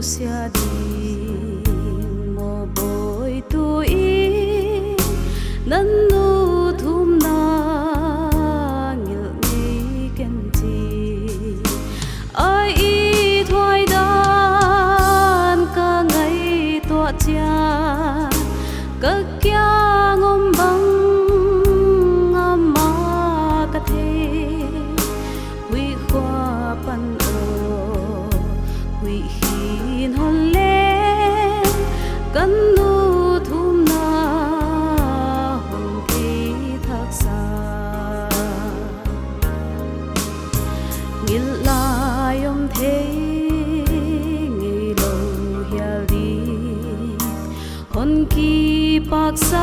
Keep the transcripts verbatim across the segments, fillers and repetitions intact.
sia ding maw bawi tu i, na nu thumna ngilh ngei ken chi. A i thuai dan ka ngaihtuah chiang, ka kiang om bang amah ka thei. Huih khua pan aw, huih khin hon leng, ka nu thumna hon thei thak sa. Ngilh lai om thei ngei lou hial ding, hon kipaksak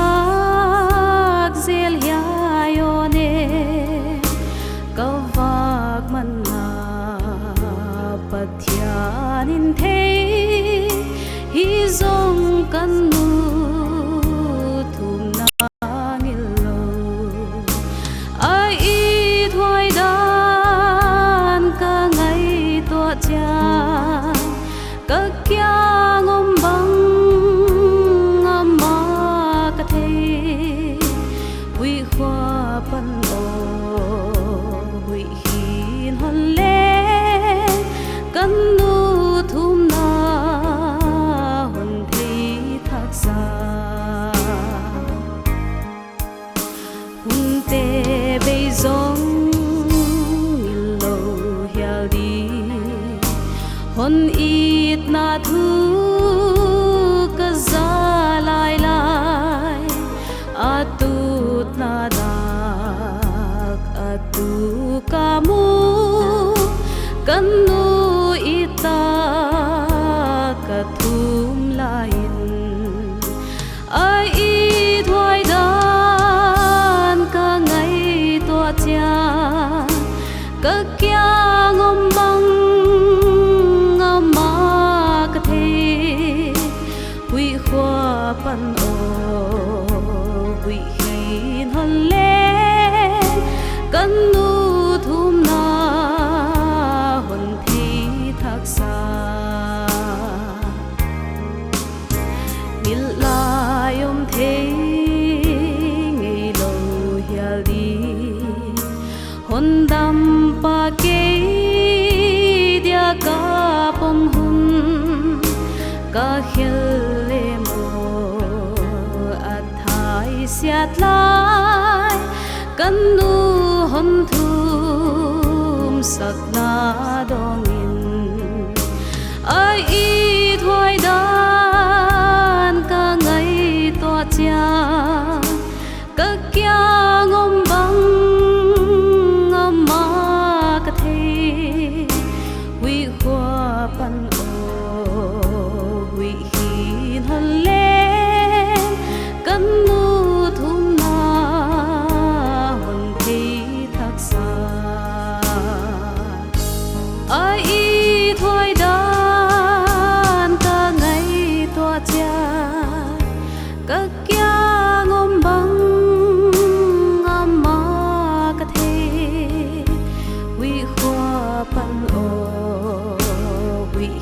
zel hiai aw ne. Ka vak manna Pathian in thei, hi zong ka nu thumna ngilh lou. A i thuai dan ka ngaihtuah chiang, ka kiang om bang amah ka thei. Huih khua pan aw, huih khin hon leng, ka nu thumna hon thei thak sa. Hunte bei zong ngilh lou hial ding, hon itna thu ka za lailai. A tutna dak a tu ka mu, ka nu i ta ka thum lai in. A i thuai dan ka ngaihtuah chiang, ka kiang om bang amah ka thei. Huih khua pan aw, huih khin hon leng, ka nu thumna hon thei thak sa. Ngilh lai om thei ngei lou hial ding, hon dampa kei dia ka pom hun, ka khel le maw a thai siat lai, ka nu hon thum sakna dawng in. A i thuai dan ka ngaihtuah chiang, ka kiang om bang amah ka thei. Huih khua pan aw, huih khin hon leng, ka nu thumna hon thei thak sa. A i thuai dan ka ngaihtuah chiang, ka kiang om bang amah ka thei. Huih khua pan aw, huih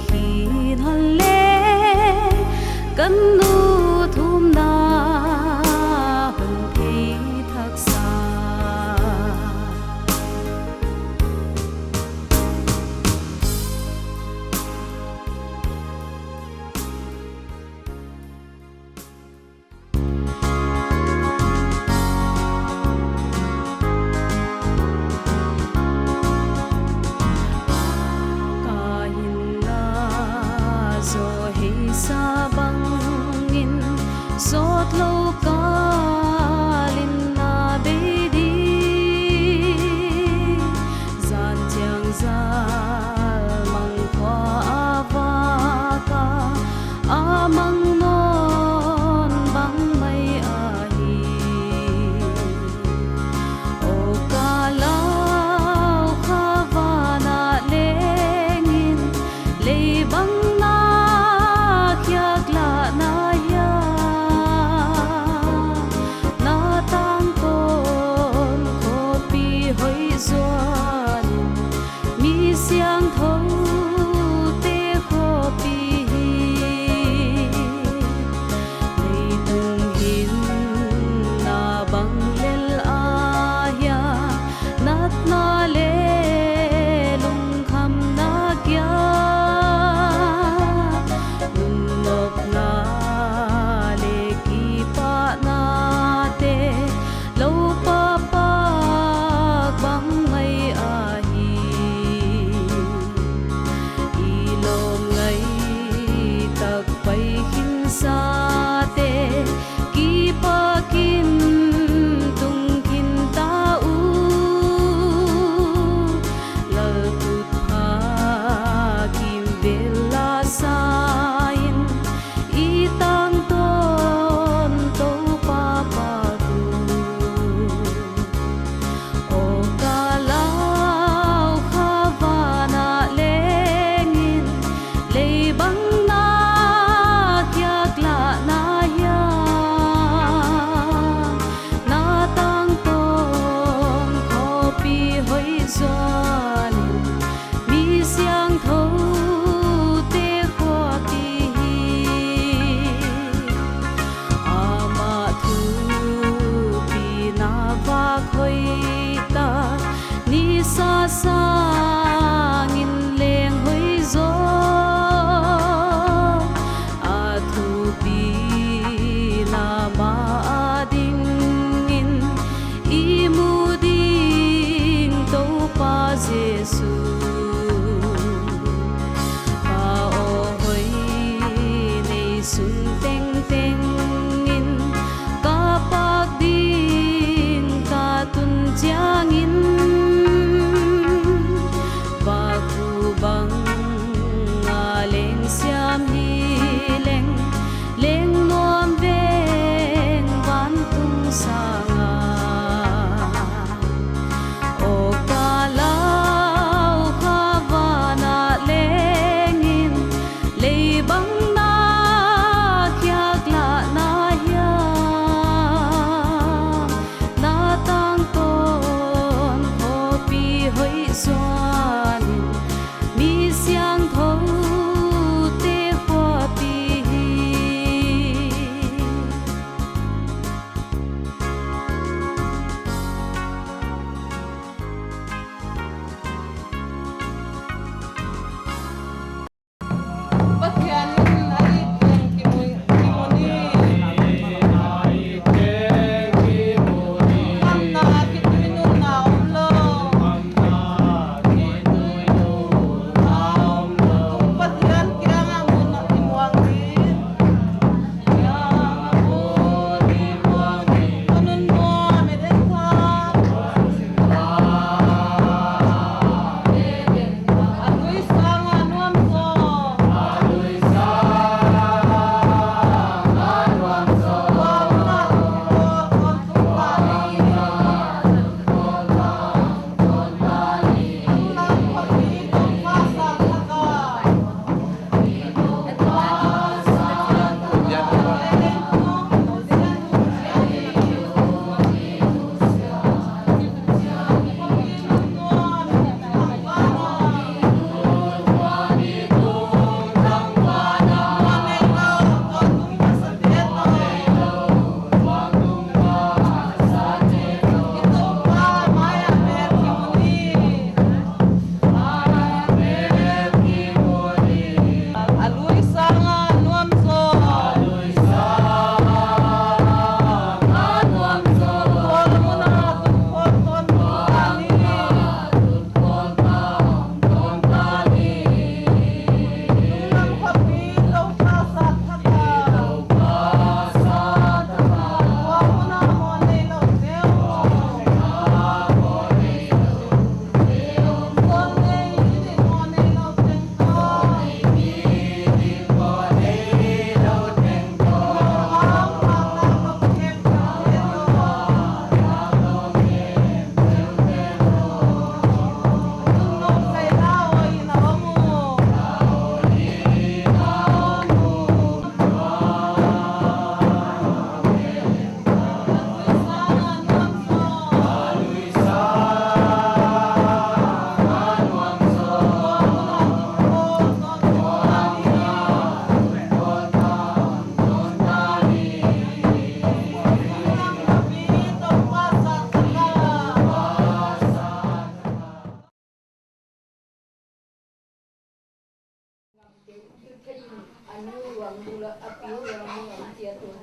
Nu luang bul a, a pi luang bul a, a tia tuan.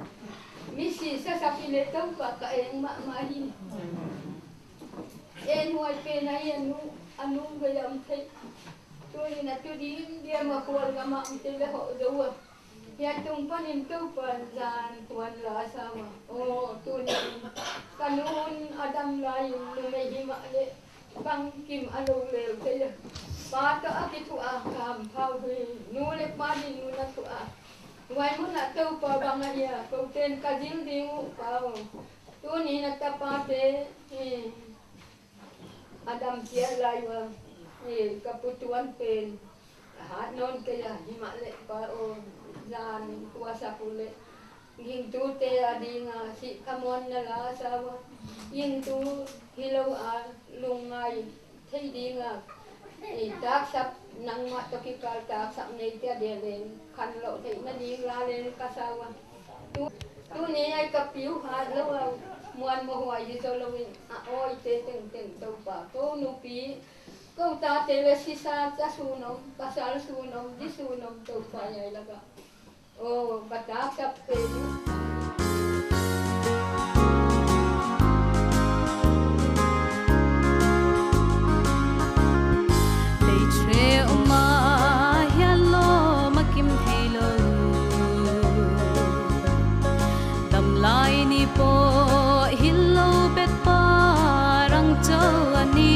Mi sisa sap in le Toupa ka eng mahmah hi. En huai pen ahi a nu, a nu gayam thei. Tuni'n a tu dim diam a khual gam a om thei le hoh zou a. Hiai tung panin Toupa'n zan kuan la sa ua. Aw, tuni'n ka nu'n a dam lai in numei himahleh bangkim a lou lel thei a. Pa toh a kithuah a ka hampha uh hi. Nu leh pa dingin a thuah a. Huai mun ah Toupa bang ahia, kou ten ka zil ding uh pa aw. Tuni'n a tapate, eh, a dam chiat lai ua, eh, ka pu tuan pen. A hat nawn kei a, himahleh pa aw, zan tua sap uleh gingtute a ding a, sih khamuanna la sa ua. Gingtu hilou a, lungngai thei ding a, i taksap nangmah toh kikal taksap neite a dia leng khanlouh theihna ding la leng ka sa ua. Tu, tuni a ka pi uh hat lou a, muanmoh huai hi zou lou in, a awite tengteng Toupa, kou nupi, kou tate leh sisa cha sun om, pasal sun om, zi sun om Toupa hiai lak ah. Aw, ka taksap pen uh. Leiche um a hial lou ma kim theilou. Damlai ni pawh hilou bet pa rang chauh a ni.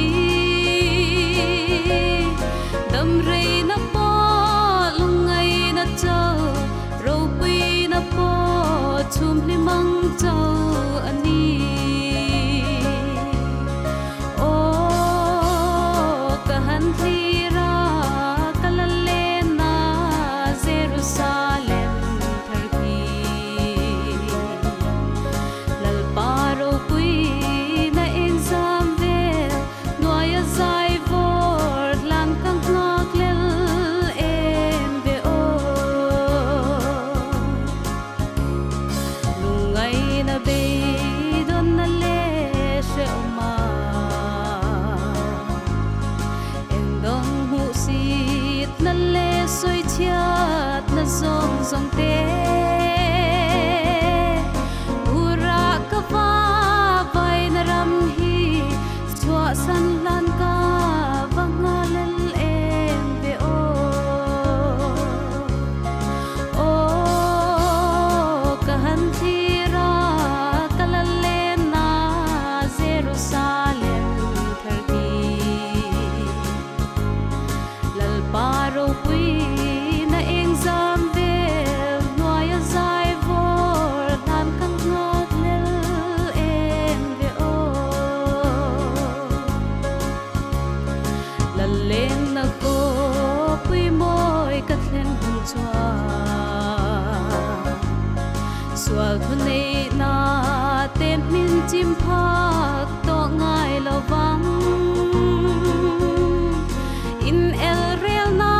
Damreina pawh lungngaina chauh, ropuina pawh chumhlimang chauh a ni. Aw, ka han thlir a, ka lallenna Jerusalem thar hi. Lalpa ropuina engzam vel, nuai a zai vawr, hlan ka ngak lel em ve aw. Lungngaina beidonna leh hre om a, engdong hmuhsitna leh soichiatna zongzongte. Ura ka va vaina ram hi, suahsan hlan ka va ngak lel em ve aw. Aw, ka han thlir a, ka lallenna Jerusalem thar hi. Lalpa ropuina engzam vel, nuai a zai vawr, hlan ka ngak lel em ve aw. Lallenna khawpui mawi ka thlen hun chuan, sual thuneihna te hmin chim phak tawh ngai lo vang. In elrelna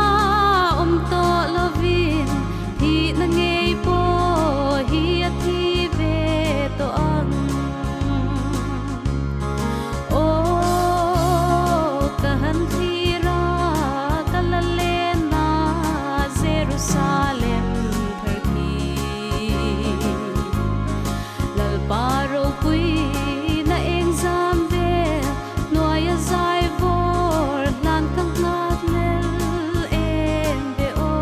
om tawh lovin, thihna ngei pawh hi a thi ve tawh ang. Aw, ka han thlir a, ka lallenna Jerusalem thar hi. Lalpa ropuina engzam vel, nuai a zai vawr, hlan ka ngak lel em ve aw.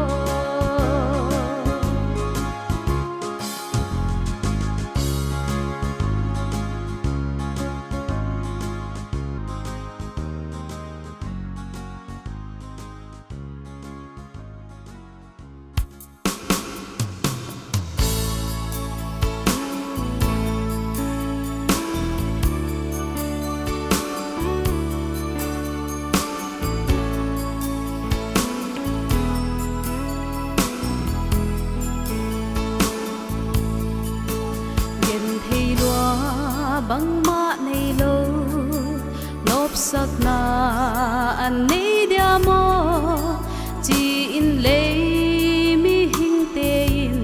Genthei lua bangmah nei lo, nopsakna a nei dia maw, chi in lei mihingte in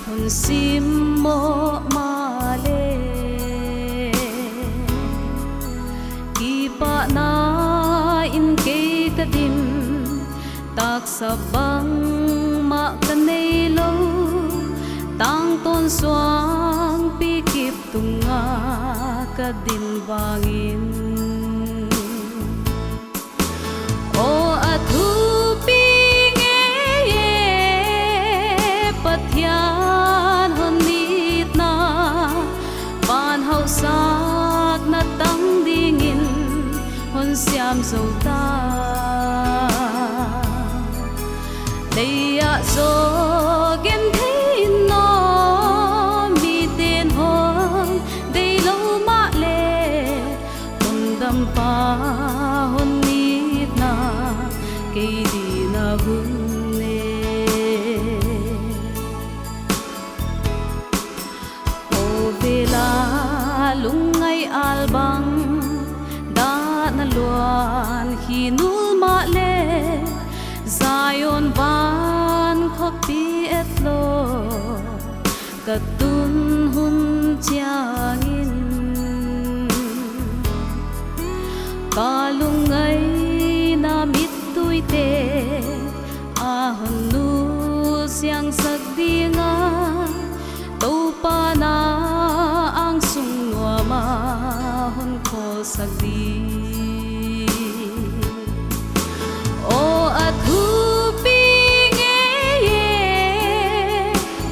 hun simmawh mahleh. Kipahna in kei ka dim, taksa bangmah ka nei lou, tangtawn suangpi kip tunga ka din vangin. Aw a thupi ngei e, Pathian hon itna, van hauhsakna tang dingin hon siam zou ta. Lei ah zaw genthei in aw, miten hon deih lou mahleh, Lungdampa hon itna kei ding a hun e. Khovel a lungngai al bang, dahna luan hi nul mahleh, Zion van khawpi etlawm ka tun hun chiangin, ka lungngaihna mittuite a hon nusiangsak ding a, Toupa na angsung nuam a hon khawlsak ding. Aw a thupi ngei e,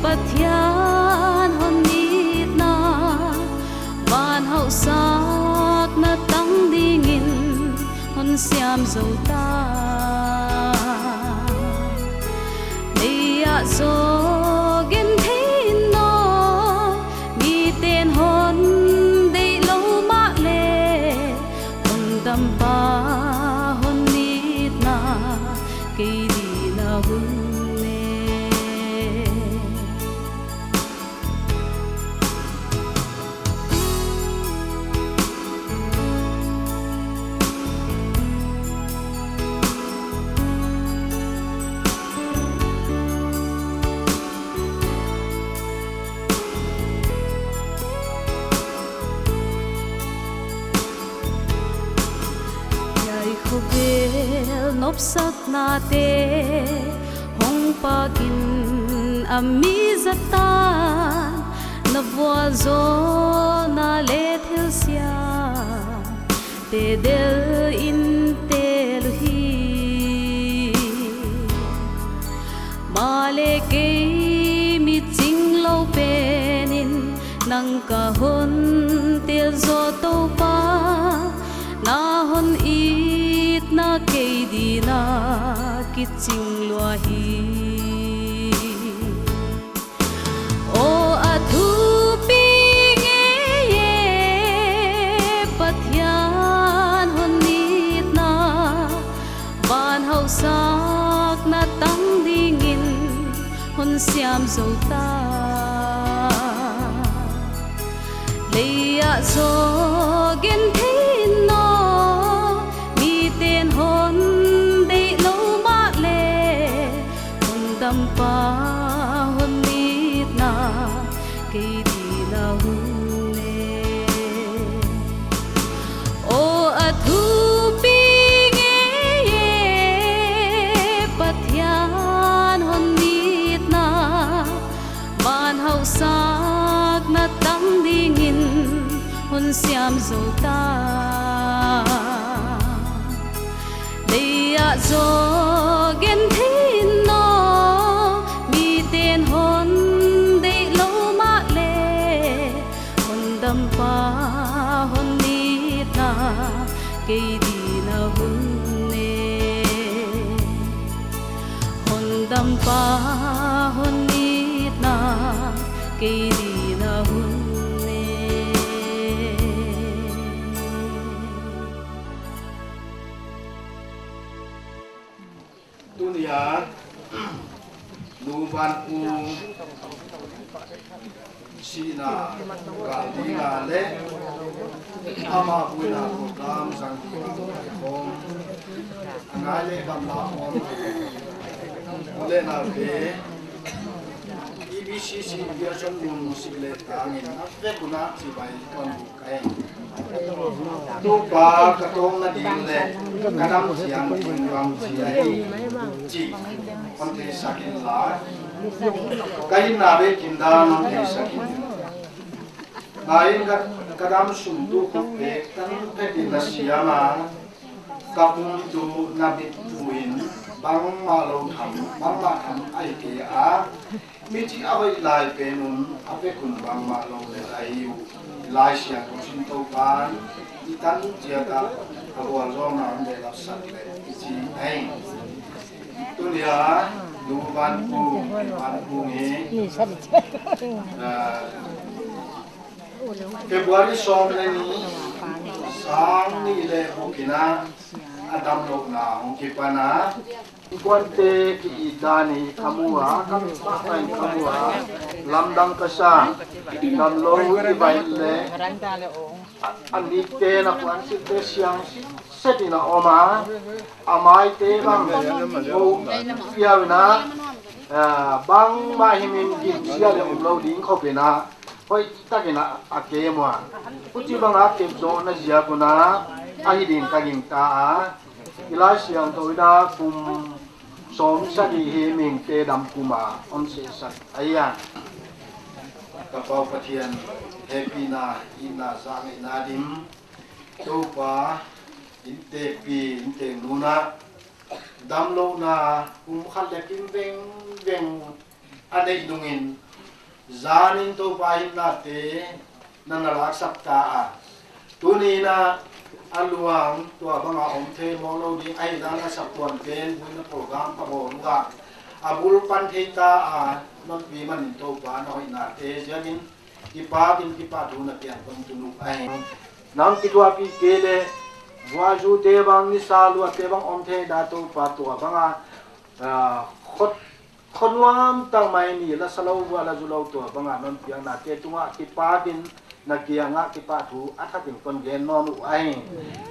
Pathian hon itna, van hauhsakna tang dingin hon siam zou ta. Lei ah zaw genthei in aw, miten hon deih lou mahleh, Lungdampa hon itna kei ding a hun e. Hiai khovel nopsaknate hong pakin a mi zatan, na vualzawlna leh thilsiam te del in tel uhi. Mahleh kei mi chinglou penin nang ka hon tel zaw Toupa, na hon itna kei ding a kiching lua hi. Aw a thupi ngei e, Pathian hon itna, van hauhsakna tang dingin hon siam zou ta. Lei ah zaw genthei in aw, miten hon deih lou mahleh, Lungdampa hon itna kei ding a hun e. Aw a thupi ngei e, Pathian hon itna, van hauhsakna tang dingin hon siam zou ta. Lei ah zaw genthei in aw, miten hon deih lou mahleh, Lungdampa hon itna kei ding a hun e. Lungdampa hon itna kei ding a hun e. Tuni a Nu Van U sihna kal ding a leh amah buaina program zang ding a khawm a ngai leh gamla khawm leh na ve. E B C C Pearson Lungsi leh tangin a vek un a chibai kon ka hi. Toupa ka tawpna ding leh Ka dam chiang in bang chi ahi chih hon theisak inla, ka hinna bek in dan hon theisak in. Ngai in ka, ka dam sung tu khut pek tan phet in na siam a, ka pum tu na bit tu in bangmah lou tham, bangmah tham ahi kei a. Mi chih a hoih lai pen un, a pek un bangmah lou lel ahi uh. Laisiangthou sin Toupa'n i tan chiat a, a vualzawlna hon behlap sak leh i chi ahi. Tuni a, Nu Van Pung, Van Pung hi, ah, February sawm leh nih, sang nih leh guk in a, a damlouhna hong kipan a. Innkuante ki-it dan i ka mu a, ka mu a, ka mu a, lamdang ka sa, damlou i baih leh, a, a nikte na kuan site siang set in a om a, a maite bang, oh, piau in a, ah, bangmah himhim gim sia leh omlou ding khop in a, hoihtak in a, a kem ua. Huchibang a kep zohna ziak un a, ahi ding ka gingta a. I Laisiangthou in a kum sawmsagih hi mihingte dam kum a hon sehsak ahi a. Ka Pau Pathian hehpihna, itna, zahngehna dim, Toupa, in tekpi, in teng nuna, damlouhna kum khat leh kim vengveng a neih nungin, zan in Toupa hinnate na na laksak ta a. Tuni in a, a luang tua bang a om thei mawk lou ding ahi dan a saptuam pen buaina program ka bawl ua, a bul pan thei ta a, non pi man in Toupa na hoihnate ziakin kipak in kipahthu na piak kon tun uh ahi. Nang kithuahpih kei leh, vuahzute bang, nisa luatte bang om thei dan Toupa tua bang a, ah, khot, khot nuam tak mai ni la sa lou, vuah la zu lou tua bang a non piaknate tungah kipak in na kiang a kipahthu a thak in kon gen nawn uh ahi.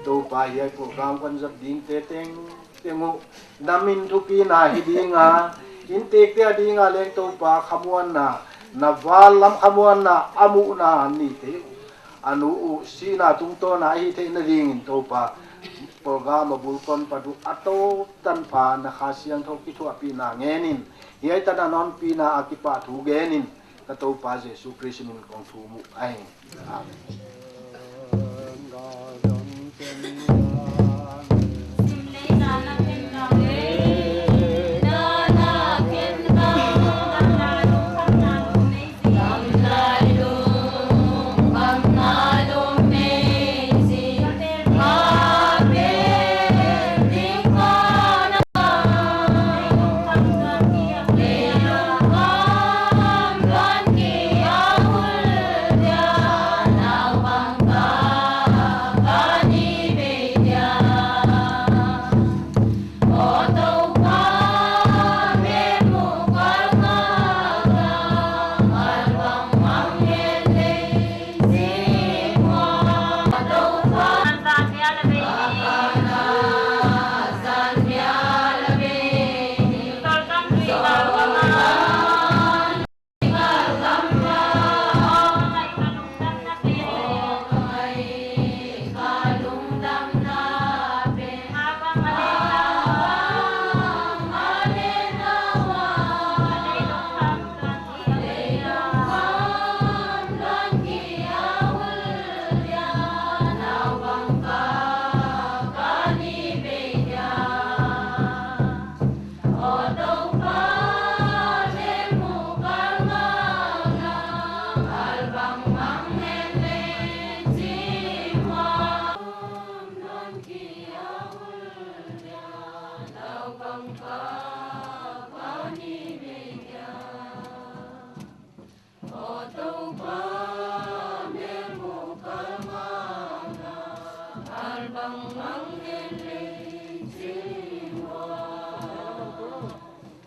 Toupa, hiai program kon zat dingte teng teng uh, na min thupina hi ding a, inntekte a ding a leng Toupa khamuanna, na val lam khamuanna, a muhna nite uh, a nu uh sihna tungtawn a ahi theihna dingin Toupa, program a bul kon pat uh a tou tanpha na Kha Siangthou kithuahpihna ngen in, hiai tan a non pina a kipahthu gen in, ka Toupa Jesu Khrist min in kong thum uh ahi. Amen.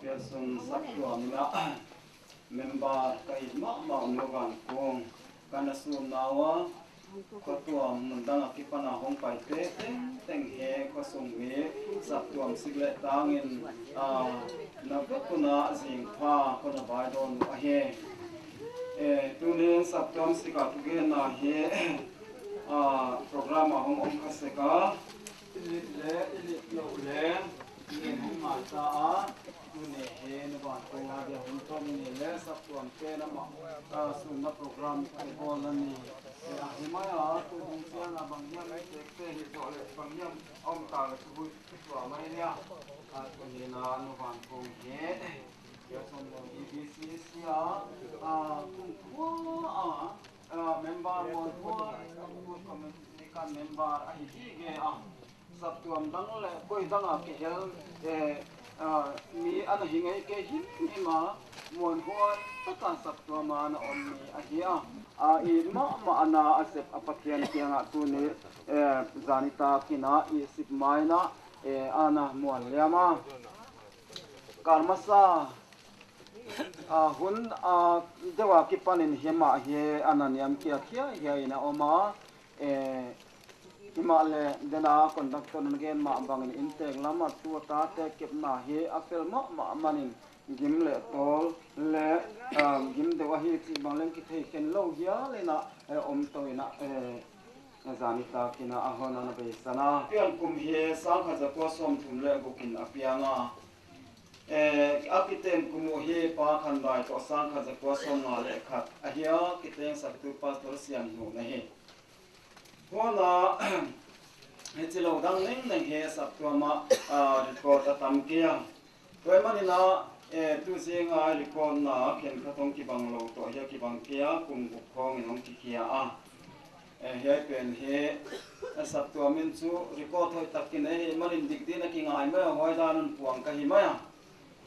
Piansun saptuam in a member ka it mahmah Nu Van Kung, ka na sum na ua, khuatuam mundang a kipan a hong paite tengteng, he khuasung mi saptuam sik leh tang in, ah, na vek un a zingpha kon na vaidawn uh ahi. Eh, tuni'n saptuam sik a thugenna hi, ah, program a hong om kha sek a, I lit le, i lit lou le, i en hun ngai ta a, tuni hi na vantung a dia hun thawm ni le, saptuamte'n amah, a, sunna program i bawl a ni. E, a hi mai a, tu ding chiang a bang hiam, e, te, te hi toh le, bang hiam, om ta le, tu hui, tu tua mai nia. A, tuni na, na vantung hi, dia som lo hi, B C C a, a, kum thua a, a, member, muanhuai, a, community kan member, a hi hi ge a. Saptuam dang le koi dang a kihel, eh, ah, mi ana hi ngei kei himhim a, muanhuai taka saptuam a na om mi ahi a. A it mahmah ana a sep a Pathian kiangah tuni, eh, zan nitak in a i sep mai in a, eh, ana muan liam a. Kal masa, ah, hun, ah, deuh a kipan in hiai mah hi ana niam kia kia hiai in a om a, eh, himahleh den a conductor in a gen mah bangin inntek lam a tu a tate kepna hi a fel mahmah manin gim leh tawl leh, ah, gim deuh ahi chih bang leng kithei khen lou hial in a, eh, om tou in a, eh, zan nitak in a hon ana beisan a. Pian kum hi sangkhat zakua sawmthum leh guk in a piang a. Eh, a kiten kum uh hi Pa Khandai toh sangkhat zakua sawmnga leh khat ahi a, kiten saktu Pastor Siamnu na hi. Huan a, hichi lou dang neng neng hi saptuam ah, ah, record a tam kei a. Tua ahih manin a, eh, tu zing a record na khenkhat hong kibang lou toh hi a kibang kei a, kum guk khawng in hong kikhia a. Eh, hiai pen hi, eh, saptuam in chu record hoih tak kinei hi manin dik ding in a kingai mai a, huai dan un puang ka hi mai a.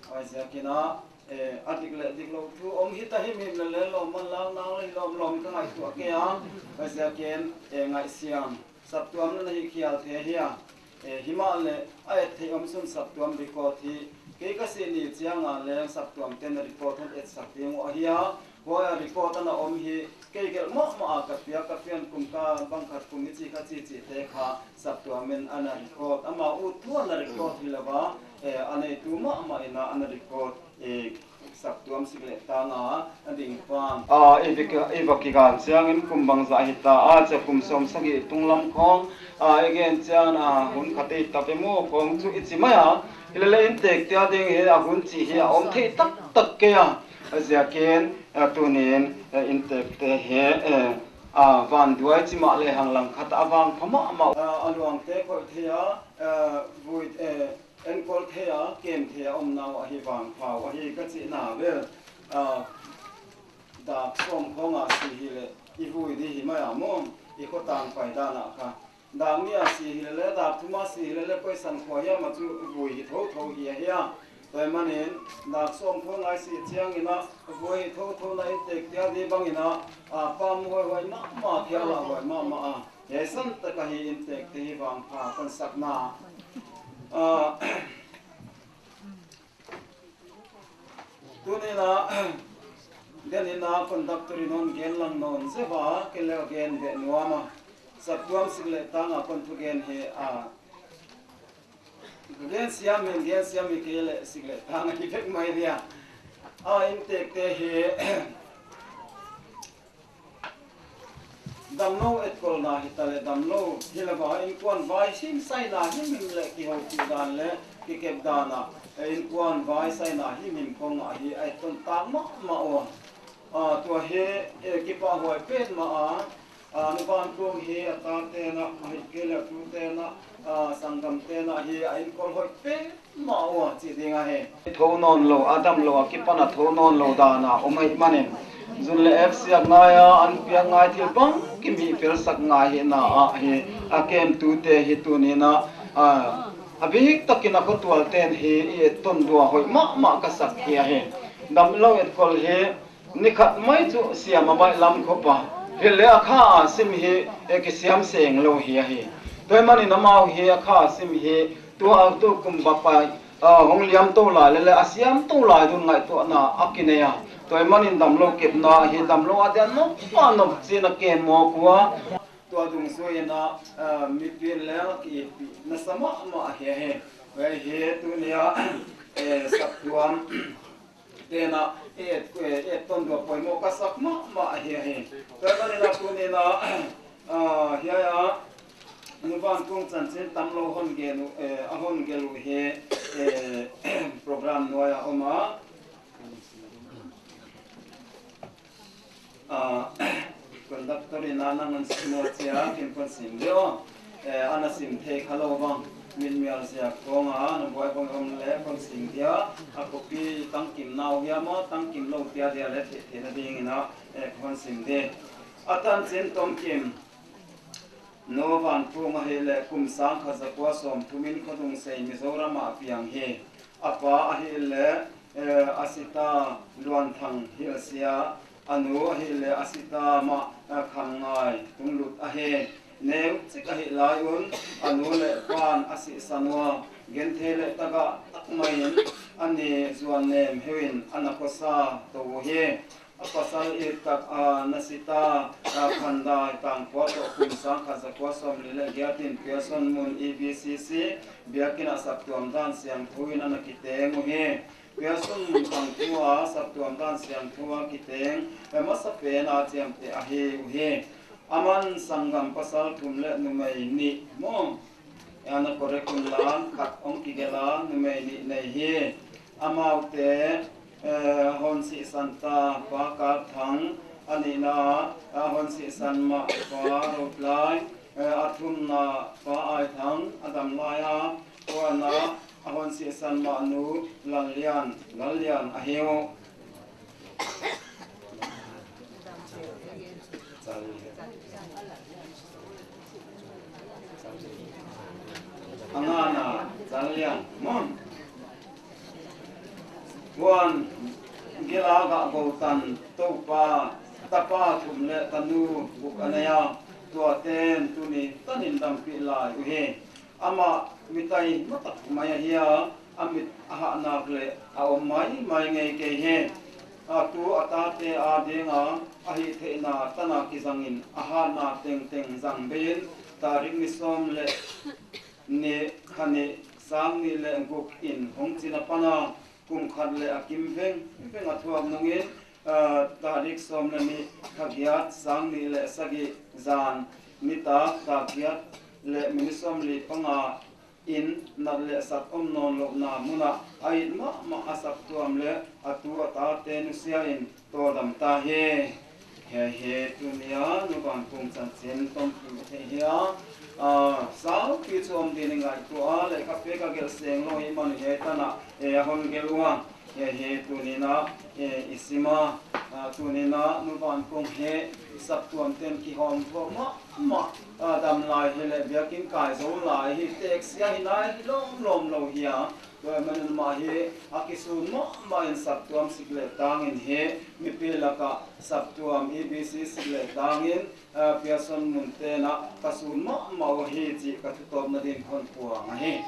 Huaiziakin a, eh, a dik leh dik lou thu om hita himhim leh leh lawm man lak nang leh lawm lawm ka ngaihtuah kei a. Huaiziakin, eh, ngaihsiam. Saptuam na hi khial thei hi a. Eh, himahleh a et theih om sun saptuam record hi. Kei ka sih ni chiang a leng saptuamte'n record hon etsak ding uh ahi a. Huai a record ana om hi, kei gelh mahmah a ka piak, ka pian kum ka bang khat kum i chi ka chi chihte kha saptuam in ana record. Amau thu ana record hi lou a, eh, a neitu mahmah in a ana record, eh, saptuam sik leh tang a, a ding pan. Ah, i va ki, i va kigal chiangin kum bangzah hita a, chia kum sawmsagih tunglam khawng, ah, i gen chiang a, hun khat i ta ve maw khawng chu i chi mai a, hileleh inntekte a ding hi a hun chih hi a om thei taktak kei a. A ziakin, eh, tunin, eh, inntekte hi, eh, a, vanduai chi mah lehang langkhat a vangpha mahmah. Eh, a luangte khoih thei a, eh, vui, eh, enkol thei a, kem thei a omna uh ahi vangpha uh ahi ka chihna vel. Eh, dak sawm khawng a si hileh, i vui di hi mai a maw, i khotang pai dan a kha. Dak nih a si hileleh, dak thum a si hileleh, koisan khua hiam a chu vui hi thotho hi ahi a. Tua ahih manin, dak sawm khawng a i sih chiangin a, vui hi thotho na inntekte a di bangin a, a, pam huaihuai mahmah, khial a huai mahmah a. Hiai san tak ahi inntekte hi vangpha kon sakna. A, Tuni in a, den in a conductor in hon gen lang nawn zek a, kei leng gen beh nuam a. Saptuam sik leh tang a kon thugen hi a. Gen siam in, gen siam in kei leh sik leh tang a hi vek mai dia. A, inntekte hi, damlou etkolna hitaleh damlou, hileh va innkuan vai himhim saina himhim leh kihoupi dan leh kikep dan a, innkuan vai saina himhim khawng a hi a etton tak mahmah ua. A, tua hi, eh, kipahhuai petmah a, a, nu vantung hi a tate'n a, ahihkeileh a tute'n a, a, sanggamte'n a hi a innkol hoih pen mah ua chih ding ahi. Thou nawnlou, a damlou a kipan a thou nawnlou dan a om ahih manin, zun leh ep siak ngai a, an piak ngai thil bangkim hihphelsak ngai hihna ahi. A kemtute hi tuni in a, a, a biktakin a khotualte'n hi i etton dua hoih mahmah ka sak hi ahi. Damlou etkol hi, ni khat mai chu siam a baihlam khop a, hileh a kha a sim hi, eh, kisiam seng lou hi ahi. Tua ahih manin amau hi a kha a sim hi, tua tukum bang pai, ah, hong liam tou lai leh leh a siam tou lai dun ngaihtuahna a kinei a. Tua ahih manin damlou kepna hi damlou a dia nop a nop chi'n a kem mawk ua. Tua dungzui in a, ah, mipi'n leng a kiitpih nasa mahmah ahi ahi. Huai hi tuni a, eh, saptuam te'n a, eh, eh, etton dua poimoh ka sak mahmah ahi ahi. Tua ahih manin a tuni in a, ah, hiai a, Nu Van Kung chanchin tamlou hon gen uh, eh, a hon gelh uh hi, eh, program nuai a om a. Ah, conductor in a nang hon sim uh chia, kin kon sim deuh. Eh, ana sim thei khalou bang, min mial ziak kong a, na buai bang om leh kon sim dia, a copy tangkim nau hiam a, tangkim lou tia dia leh theihtheihna dingin a, eh, kon sim di. A tanchin tomkim, Nu Van Kung ahihleh kum sangkhat zakua sawmthum in Khodungsei Mizoram ah piang hi. A pa ahihleh, eh, Asita Luanthang Hilsia, a nu ahihleh Asita Mah, eh, Khamngai Tunglut ahi. Neuchik ahih lai un, a nu leh pa'n a sihsan ua, genthei leh tagah tak maiin, a ni zuan nem heuin ana khosa tou uhi. A pasal it tak, ah, Nasita, ah, Khandai Tangkhua toh kum sangkhat zakua sawmli leh giat in Pearson Mun E B C C biakinn ah saptuam dan siangthou in ana kiteng uhi. Pearson Mun Thangthua saptuam dan siangthou a kiteng, eh, masapen a chiamteh ahi uhi. Aman sanggam pasal thum leh numei nih maw. Ana correct un la, khat hong kigelh a, numei nih nei hi. Amaute, eh, hon sihsan ta Pa Kap Thang, a nihna, a hon sihsan mah Pa Rotlai, eh, a thumna Pa Ai Thang, a dam lai a, kuana, a hon sihsan mah nu Lallian, Lallian ahi uh. A ngana, Zalian, maw. Huan, gelh a gah gou tan, Toupa, tapa thum leh tanu guk a nei a, tuate'n tuni tanin dampih lai uhi. Amah mi tai matak mai ahi a, a mit a hah nak leh a om maimai ngei kei hi. A tu a tate adinga a hihtheihna tan a kizangin a hatna tengteng zang bei in, tarik ni sawm leh nih, kha nih, sang nih leh guk in hong chin a pan a, kum khat leh a kim vengveng a thuak nungin, ah, tarik sawm leh nih, kha giat, sang nih leh sagih zan nitak, kha giat leh minute sawmli panga in nat leh sat om nawnlouhna mun ah a it mahmah a saptuam leh a tu a tate nusia in tawldam ta hi. Hiai hi tuni a Nu Van Kung chanchin tomkim i theih hi a, ah, saupi chu om dingin ngaihtuah a, lehkhape ka gelh seng lou hi man hiai tan ah, eh, a hon gelh ua. Hiai hi tuni a, eh, i sim a, ah, tuni a Nu Van Kung hi saptuamte'n kihawmthuah mahmah, ah, dam lai hileh biakinn kai zou lai hi, teksia hi nai lawmlawm lou hi a. Tua ahihmanin amah hi a kisun mahmah in saptuam sik leh tangin hi mipi lak ah saptuam E B C sik leh tangin, ah, Pearson Mun te'n a ka sun mahmah uh hi chih ka thutawpna dingin kon puang ahi.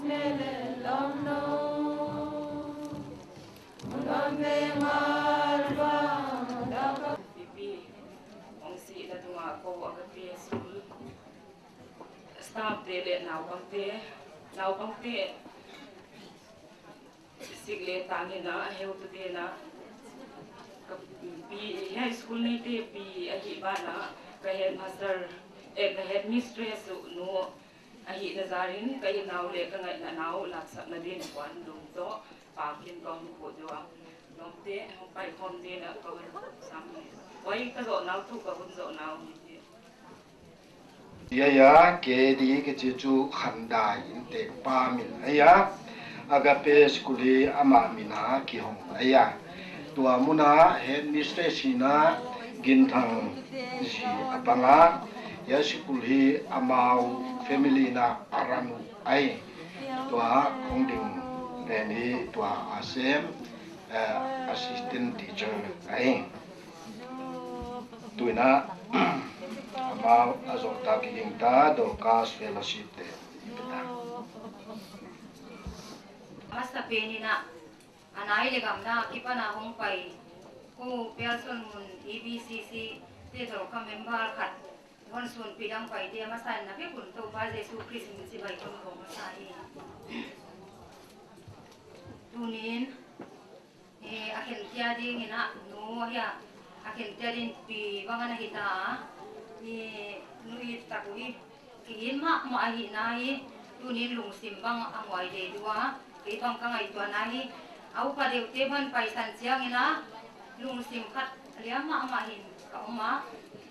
Pipi, hong sihna tungah kou Agape School staff te leh naupangte, naupangte sik leh tang in a, a heutute na, ka pi, hiai school neite pi ahih banah, ka headmaster, eh, ka headmistress uh nu ahihna zar in, ka itna uh leh ka ngaihna uh laksakna din kuan dum toh, pakin ka hon phuh dua. Lawmte, hong paikhawm dingin ka hon sam. Huai ka zohna uh tuh ka hun zohna uh hi. Hiai a, K D kichi chu Khandai Inntekpa min ahi a. Agape School hi amah min a kihong ahi a. Tua mun a headmistress in a Ginthang zi a pang a. Hiai school hi amau family in a a run uh ahi. Tua hong ding pen hi tua a sem, eh, assistant teacher ahi. Tuin a, amau a zoh ta kiging ta, Dorcas Fellowship te i pe ta. Masa pen in a, a nai leh gamdang akipan a hong pai, kou Pialson mun E B C C te Dorcas member khat, hon sunpih dang paite a masa in na vek un Toupa Jesu Khrist min chibai kon ko masa hi. Tunin, eh, a khentia ding in a nu ahi a, a khentia ding pi bang ana hi ta, eh, nu it tak uh hi, ki it mahmah ahihna hi, tunin lungsim bang a muai deuhdeuh a, kei bang ka ngaihtuahna hi, a upa deuhte ban paisan chiang in a, lungsim khat liam mahmah hi'n ka om a,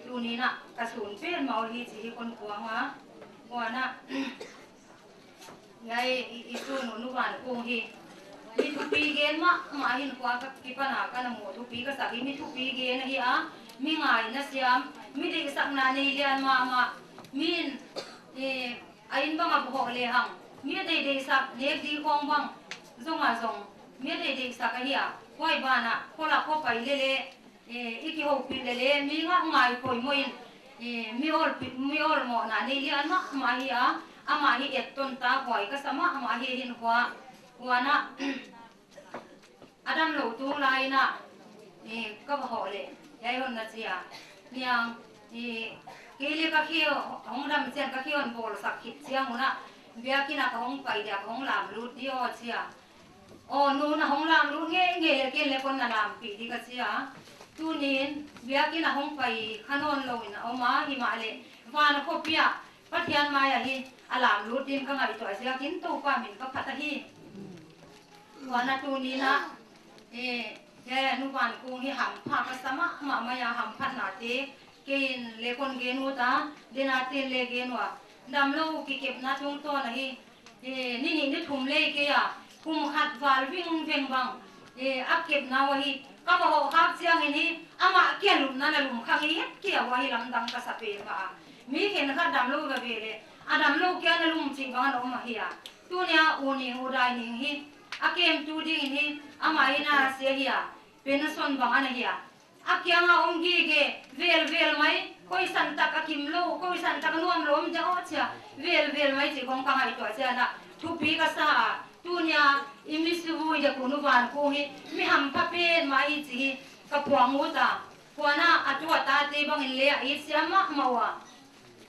tunin a ka sun petmah uh hi chih hi kon puang a, huan a, Hiai i, i sunu Nu Van Kung hi. Mi thupi gen mahmah hi'n, khua ka kipan a ka na mu thupi ka sak hi, mi thupi gen ahi a, mi ngaihna siam, mi deihsakna nei lian mahmah. Mi'n, eh, a inn bang a boh lehang, mi a deihdeihsak, nek di khong bang, zong a zong, mi a deihdeihsak ahi a, huai banah, khua lak khua pai lele, Eh, i kihoupih lele, mi ngak ngai poimoh in, eh, mi olpi-, mi olmohna nei lian mahmah hi a, amah hi etton ta huai ka sa mahmah hi hi'n khua, huan a, a damlou tung lai in a, eh, ka va hoh leh, hiai hon na chi a, niang, eh, kei leh ka khe hong dam chiang ka khe hon bawlsak khit chiang un a, biakin a ka hong pai dia ka hong lamlut di aw chi a. Aw, nu na hong lamlut ngeingei leh ken leh kon na lampih di ka chi a. Tunin, biakin a hong pai kha nawnlou in a om a, himahleh, van a khopi ah, Pathian mai ah hi, a lamlut din ka ngaihtuah ziakin Toupa min ka phat ahi. Huan a tunin a, eh, eh, Nu Van Kung hi hampha ka sa mahmah mai a, hamphatnate, kei'n leh kon gen ut a, den a ten leh gen ua. Damlou kikepna tungtawn ahi, eh, ni nih ni thum lei kei a, kum khat val vingveng bang, eh, a kepna uh ahi, ka va hoh khak chiangin hi, amah kia lupna na lum khang hi het kei a, huai hi lamdang ka sa petmah a. Mi khenkhat damlou va ve leh, a damlou kia na lum chih bang ana om ahi a. Tunia U Ning, U Dai Ning hi, a kemtu dingin hi, amah hi na sia hi a, pension bang ana hi a. A kianga om gige, velvel mai, khoisan tak a kimlou, khoisan tak a nuamlou om dia aw chi a, velvel mai chih khong ka ngaihtuah chiang a, thupi ka sa a, tunia, i mi sivui dek uh Nu Van Kung hi, mi hampha petmah hi chih hi, ka puang ut a, huan a, a tu a tate bangin leh a it siam mahmah ua.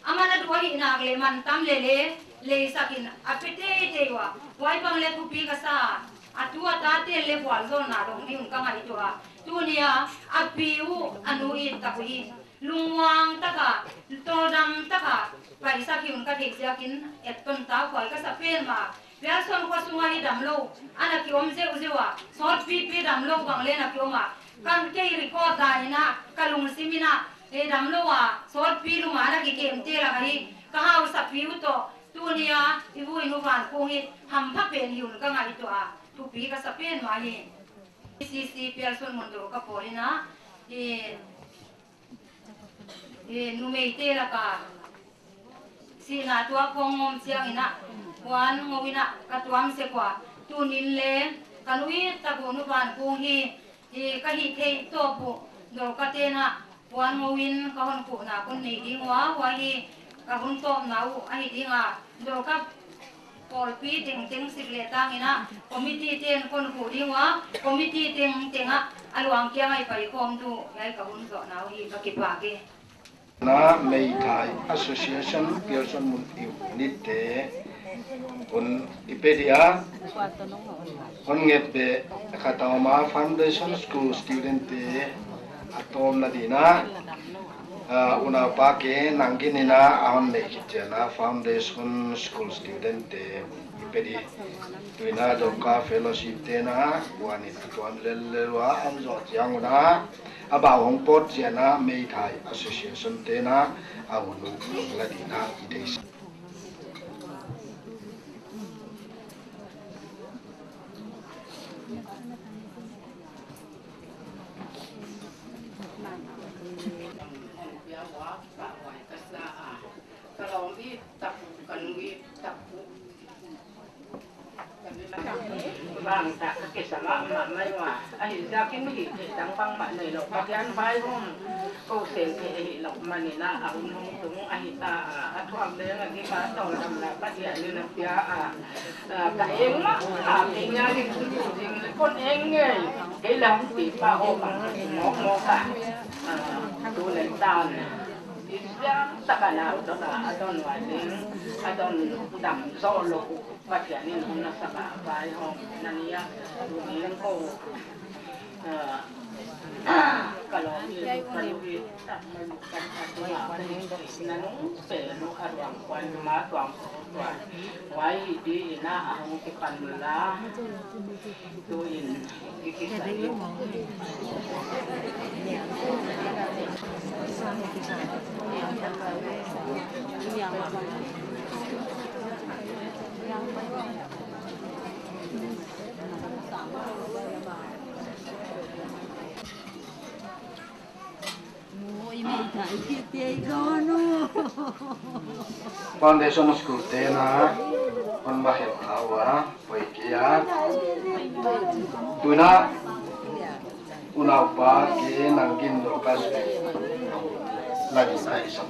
Aman a duh ahih nak leh man tam lele, leisak in a pe teitei ua. Huai bang leh thupi ka sa, a tu a tate'n leh vualzawlna dong ding un ka ngaihtuah a. Tunia, a pi uh, a nu it tak uh hi. Lungmuang taka, tawldam taka, paisak hi un ka theih ziakin, etton ta huai ka sa petmah. Pialson khua sunga hi damlou, ana ki om zeuhzeuh a, sawtpipi damlou bang leh ana ki om a, kan kei record dan in a, ka lungsim in a, eh, damlou a, sawtpi lum a ana ki kemte lak ahi, ka hausapi uh toh, tunia, i vui Nu Van Kung hi, hampha pen hi un ka ngaihtuah a, thupi ka sa petmah hi. C C Pialson mun Dorka pawl in a, eh, Eh, numeite laka sihna tuak khong om chiangin a, puan ngou in a ka tuam sek ua. Tunin leng ka nu it tak uh Nu Van Kung hi, eh, ka hih theih tawp uh Dorka te'n a puan ngou in ka hon khuhna kon nei ding ua, huai hi ka hun tawpna uh ahi ding a, Dorka Pawlpi tengteng sik leh tang in a, committee te'n kon khuh ding ua, committee tengteng a, a luang kiang a i paikhawmtu, hiai ka hun zohna uh hi ka kipak e. Na Meithai Association Pearson mun unit te hun i pe dia, hun nget be khat a om a Foundation School student te a tawmna ding in a, ah, unaupa K. Nangin in a a hon nei khit chiang a Foundation School student te hun i pe di. Tuin a Dorcas Fellowship te'n a, huan in a tuam lellel ua, a hon zoh chiang un a, a bau hong pawt chiang a Meithai Association te'n a, a hun uh hong la ding in a i deih. Bang tak ka kisam mahmah mai ua. Ahihziakin hih theih dang bangmah neilou. Pathian vaihawm kou seng thei ahihlouh manin a, a hun hong tung ahi ta a. A thuak leng a gim a, tawldamna Pathian in a pia a. Ah, ka eng mah, ah, kei nia ding thu zing leh kon eng ngei. Kei lam pi pa o bang ka mawk mawk a. Ah, tu leh tan. Hihziak tak a nau dot a, a don uai leng, a don dam zoh lou. Pathian in hun a sak a, vaihawmna ni a, tuni in kou, ah, ka lawm in, ka lawm in, tak mai kan a tung a, na nung pe nu a ruang kuan ma tuang ko tuan. Huai hi di in a, a hong kipan la. Tuin, i kisa di. Foundation School te'n a, hon ma hel a ua, poi kia. Tuin a, unaupa K. Nangin Dorcas lagi sai sam.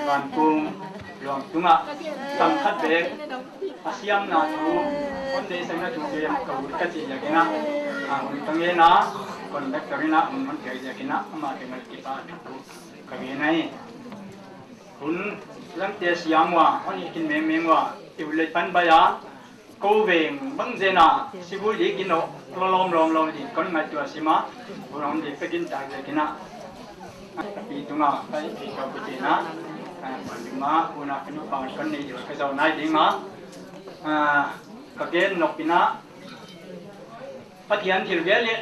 Van kum luang tunga, tam khat bek. A siamna thu, kon deihsakna thu te ka ut ka chih ziakin a, a hun ka ngen a, conductor in a hun hon piak ziakin a, amah teng a kipak thu ka ngen ahi. Hun lamte siam ua, hon i kin mengmeng ua, i ut leh pan bai a, kou veng bang zen a, sibui di kin o, lawm lawm lawm di, kon ngaihtuah sim a, hun hon di pekin tak ziakin a. Ka pi tunga, ka pi ka pi tina, ah, kon ding ma, una ka nupa kon nei diu ka zau nai ding ma. Ah, ka gen nop in a, Pathian thil gel leh,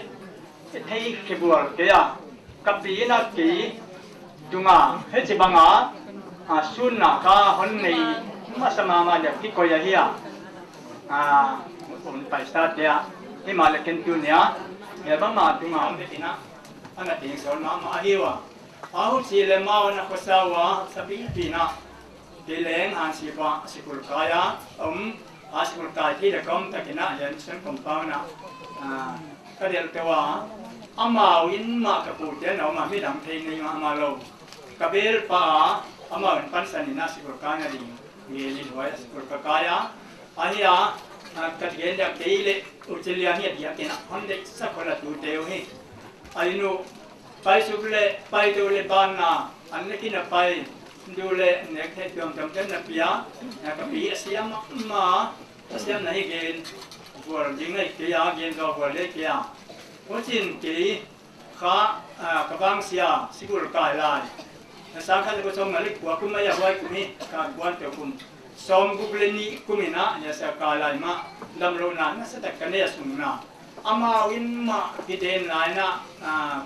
thei khe bual kei a, ka pi in a kei tunga, hichibang a, ah, sunna ka hon nei masa mahmah leh kikoih ahi a. Ah, hun paisa te a, himahleh ken tuni a, hiai bang ma tunga, hon tina. Ana teng sawn mahmah ahi ua. Huchi leh amau na khosa ua, sapi pina. Kei leng Hansipa sikul kai a om, a sikul kai thei leh kou tak in a, hiai mission compound a. Ah, ka delh tou a, amau in mah ka pu te na om a midang thei nei mahmah lou. Ka bel pa a, amau in pansan in a sikul kaina ding. Nge ni huai a sikul ka kai a. Ahi a, ah, ka gen dia kei leh, u che lia ni dia kei na, hon dek sa khola tu teu hi. Ai nu, pai suk leh, pai tou leh ban na, an leh kin a pai, du leh, nek the tuam tuam ten na pia, na ka pi a siam ma, a siam na hi gen, bual ding ngai kei a, gen zaw bual leh kei a. Huchiin kei, Kha, ah, ka vangsia, sikul kai lai. Na sang khat leh kua sawmnga leh kua kum mai a huai kum hi, ka kuan te kum. Sawmguk leh nih kum in a, hiai sa kai lai mah, damlouhna, nasatak ka nei a sung na. Amau in mah, kiden lai na, ah,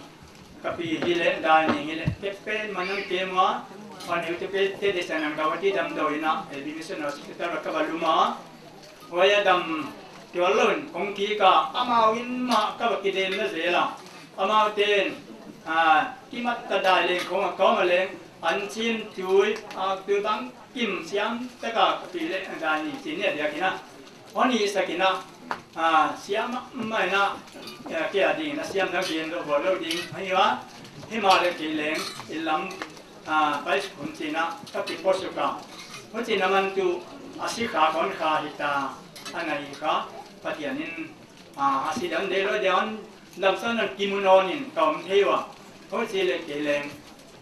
ka pi hi leh, dai ni hi leh, te pen ma nang te ma, pan heu te pen, te de sa nang ka wati damdou in a, eh, bi mission hospital ka va lum a, Huai a dam tual lou in kong kik a, amau in mah ka va kidem na zel a. Amau ten, ah, kimat ta dai leng kong a kawm a leng, an chim tui, ah, tui bang kim siam taka ka pi leh dai ni chin ni a diak in a. Hon i sak in a, ah, siam mah in a, ah, kei a ding in a siam na gen lou bawl lou ding. Ahi a, himahleh kei leng, i lam ah, pai suk hun chin a, ka kipo suk a. Huchiin a man tu, A si kha kon kha hita, a nai kha, Pathian in, a, a si dan deuh lou dan, damsawm dan kimu nawn in ka om thei ua. Huchi leh kei leng,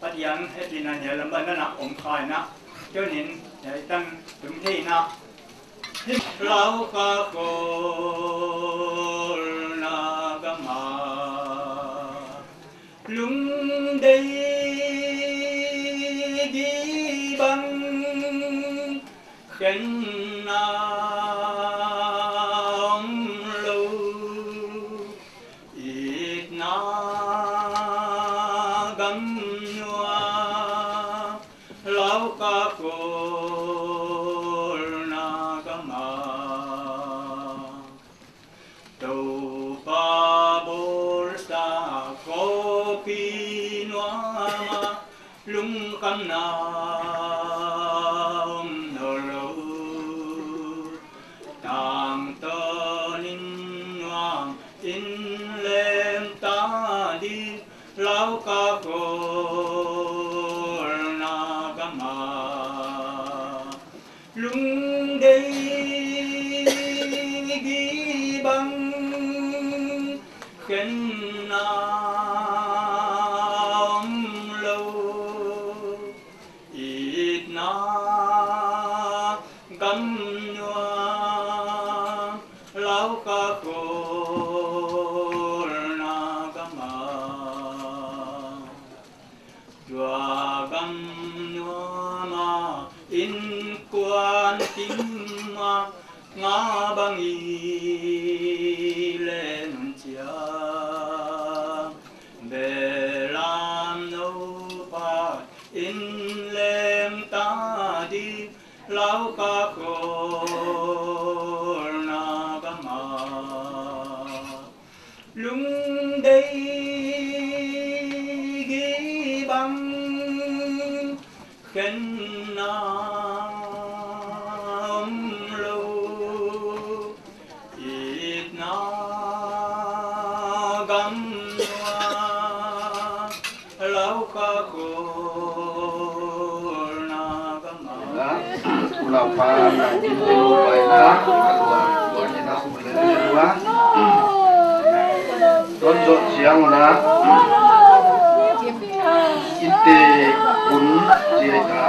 Pathian hehpihna neu lam bang na om kha in a, tuni'n, hiai tan tum thei in a. Lauka kholna gam ah, lungdeih gibang khenna omlou, itna gam nuam, Lauka kholna gam ah. Toupa bawlsa khawpi nuam ah, lungkhamna om nawnlou. Tangtawn in nuam in lem ta di, Lauka kholna gam ah. Lungdeih gibang khenna omlou, itna gam nuam, Lauka kholna gam ah. Tua gam nuam ah innkuan kim ah, nga bang i leng chiang, belam nou phat in lem ta di, Lauka kholna gam ah. Lungdeih gibang khenna omlou, itna gam nuam, Lauka kholna gam ah. Ula pa na kin te lo pai na, alua, alua ni na ule ni alua. Don zot siang na. Inte hun jeta.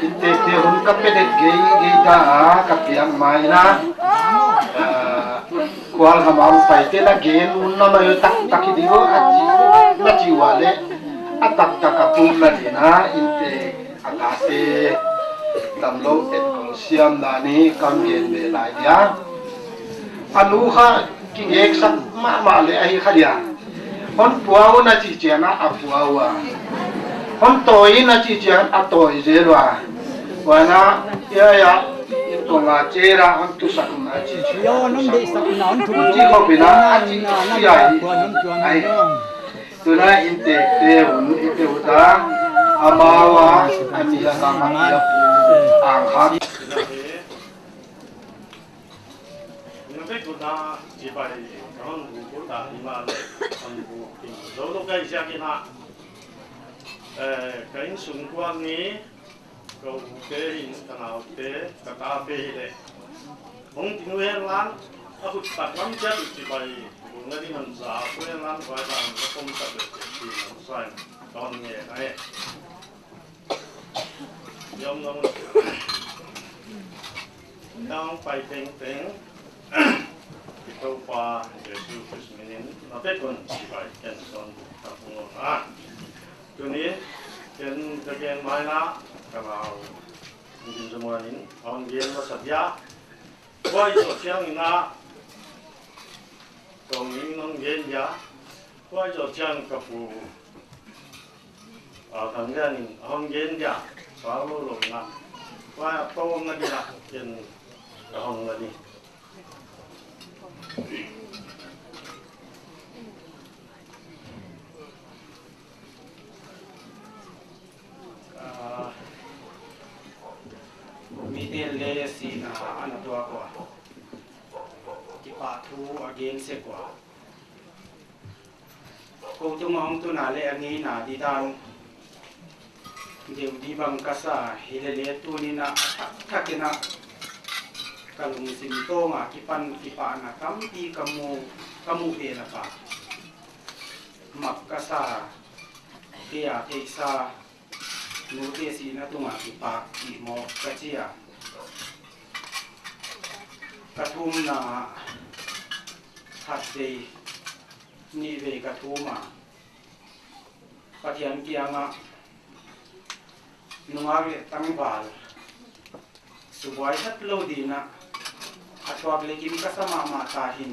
Inte te hun ka pedet gei gei ta a, ka piang mai na. Ah, Khual Hamam paite na gen mun na mai taktak hi di vo a chi, na chi ua leh a taktak a pum na di na, inte a tate damlou et kong siam na ni kam gen be lai dia. A nu kha kingeksak mahmah leh ahi kha dia. Hon pua un a chi chiang a, a pua ua. Hon tawi in a chi chiang a, tawi zel ua. Huan a, ia ia, in tong a chera hon tusak un a chi chiang a, tusak un. Chi khop in a, a chi chiang a, ai. Tuna inte te hun, inte uta, amau a, a mi a kang a, a ang kha. Na vek un a chibai ka hon buk ta himahleh, hon buk kim zou lou ka hi ziakin a, eh, ka innsung kuan ni, ka ute in, ka naute, ka tate hi leh. Hong ting uh hen lan, a khut tak lam chiat uh chibai buk na ding hon za uh hen lan, huai dan ka pom tak leh chiat ding hon sa in, ka hon ngen ahi. Yom nong. Nang pai tengteng. I Toupa Jesu Khrist min in na vek un chibai ken sawn ka hon a. Tuni ken ka gen mai na ka nau Din Zamuan in hon gen masa dia. Huai zoh chiang in a tong in hon gen dia. Huai zoh chiang ka pu A, Thang Lian in a hon gen dia, pau lou lou na. Huai a tawm na dia, ken ka hon la di. A, miten leh sihna ana tuak ua. Kipahthu a gen sek ua. Kou tung a hong tun a leh a ngeina di dan deuh di bang ka sa, hi leh leh tuni in a thak thak in a Ka lungsim tawng a kipan kipahna tampi ka mu, ka mu pen a pha. Mak ka sa, kei a theihsa, nute sihna tung a kipak chih maw ka chi a. Ka thumna khat vei, nih vei ka thum a. Pathian kiang ah nungak leh tangval subuai hetlou dingin a thuak leh kim ka sa mahmah ta hi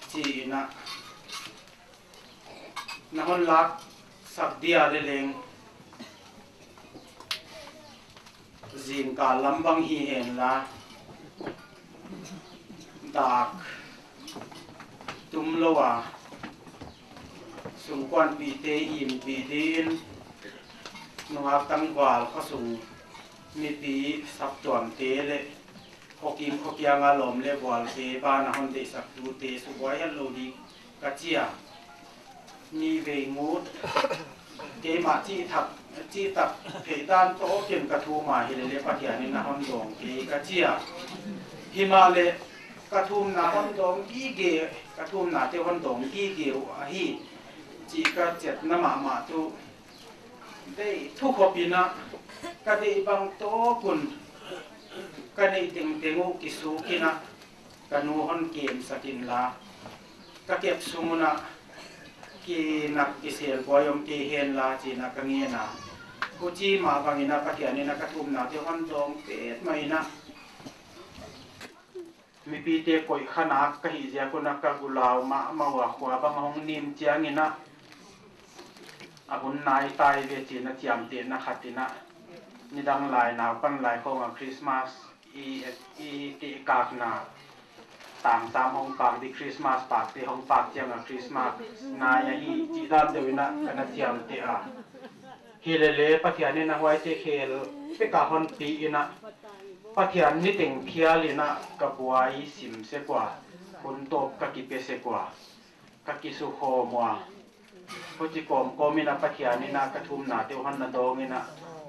chi in, na hon laksak dia leh leng zingkal lam bang hi henla, dak tumlou a, sungkuanpihte inpih dingin, nungak tangval khosung mipi saptuamte leh khokim khokiang a lawm leh bualte ban a hon deihsaktute subuai hetlou ding ka chi a. Nih vei ngut, keimah chih thak, chih tak theih dan tawkin ka thum a, hilele Pathian in a hon dawng kei ka chi a. Himahleh ka thumna hon dawng gige, ka thumnate hon dawng gige uh ahi chih ka chetna mahmah tuh, deih thukhop in, ka deih bang tawk un, ka neih tengteng uh kisuk in, ka nu hon kemsak inla, ka kep sung un kinak kisel buai om kei henla chi in ka ngen a. Huchi mah bangin Pathian in ka thumnate hon dawng petmah in, mipite koih kha nak ka hih ziak un ka gulau mahmah ua, khua bang hong nim chiangin a hun nai tai ve chi in chiamtehna khat in, nidang lai naupan lai khawng a Christmas i, i kikakna, tangsam hong pak di, Christmas pakte hong pak chiang a Christmas nai ahi chih dan deuh in ka na chiamteh a. Hilele Pathian in huaite khel pek a hon pi in, Pathian niteng phial in ka buai sim sek ua, hun tawp ka kipe sek ua, ka kisukhawm ua. Huchi kawmkawm in Pathian in ka thumnate uh hon na dawng in,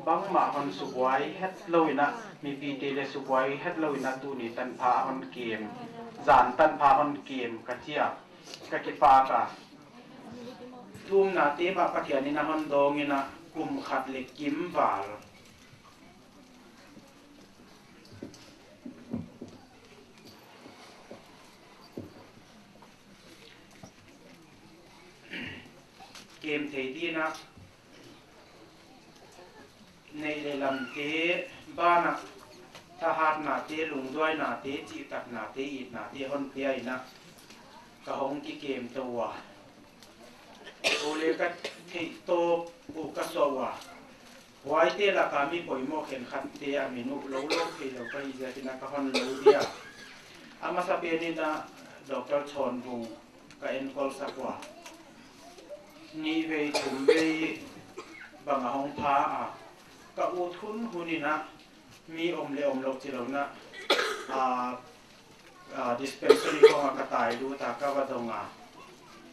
bangmah hon subuai hetlou in, mipite leh subuai hetlou in tuni tanpha hon kem, zan tanpha hon kem ka chi a, ka kipak a. Thumnate mah Pathian in hon dawng in, kum khat leh kim val kem thei dingin, neih leh lamte ban a, thahatnate, lungduainate, chihtaknate, itnate hon pia in, ka hong kikem tou ua. Aw leh ka theih tawp uh ka suah ua. Huaite lak a mi poimoh khenkhatte a min uh lou lou theilou ka hih ziakin ka hon lou dia. A masapen in Doctor Chawnvung ka enkolsak ua. Nih vei thum vei bang a hong pha a, ka ut hunhun in, mi om leh om lou chilou in, a, a, dispensary khawng a ka tai lut a, ka va dong a.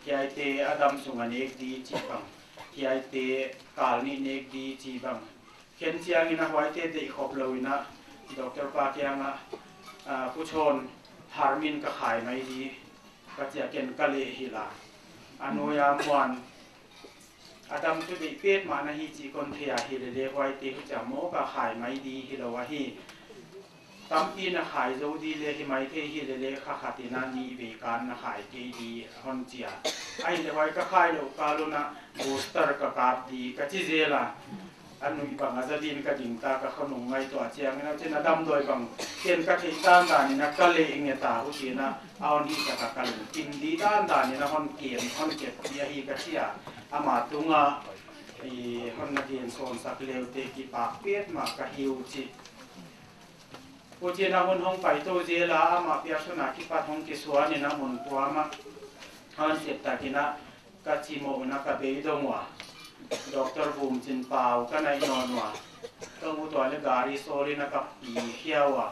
Hiaite a dam sung a nek di chi bang, hiaite kal nih nek di chi bang. Khen chiangin huaite deih khop lou in, doctor pa kiang ah, a, Pu Chawn, harmin ka khai mai di, ka chi a, ken ka leh hilh a. A nuai a muan, a dam chu deih petmah na hi chih kon thei a, hilele huaite huchia maw ka khai mai di hilou ahi. Tampi na khai zou di leh hi maithei, hilele kha khat in nih vei kan na khai kei di hon chi a. Ahihleh huai ka khai louh kal un booster ka kap di ka chi zel a. A nuih bang a za din ka ding ta, ka khonung ngaihtuah chiangin, a chin a damdawi bang ken ka theih dandan in ka leh nge ta, huchiin a hon hihtak a ka lungkim di dandan in hon kem, hon kep di ahi ka chi a. Ama tunga i hon na gen sawnsak leute kipak petmah ka hi uh chi. Huchiin a hun hong pai tou zel a, amah piak hun a kipat hong kisuan in a mun tuam ah hon sep tak in a ka chimoh un ka beidong ua. Doctor Vumchinpau ka naih nawn ua. Ka ut ua leh gari sawl in ka pi khia ua.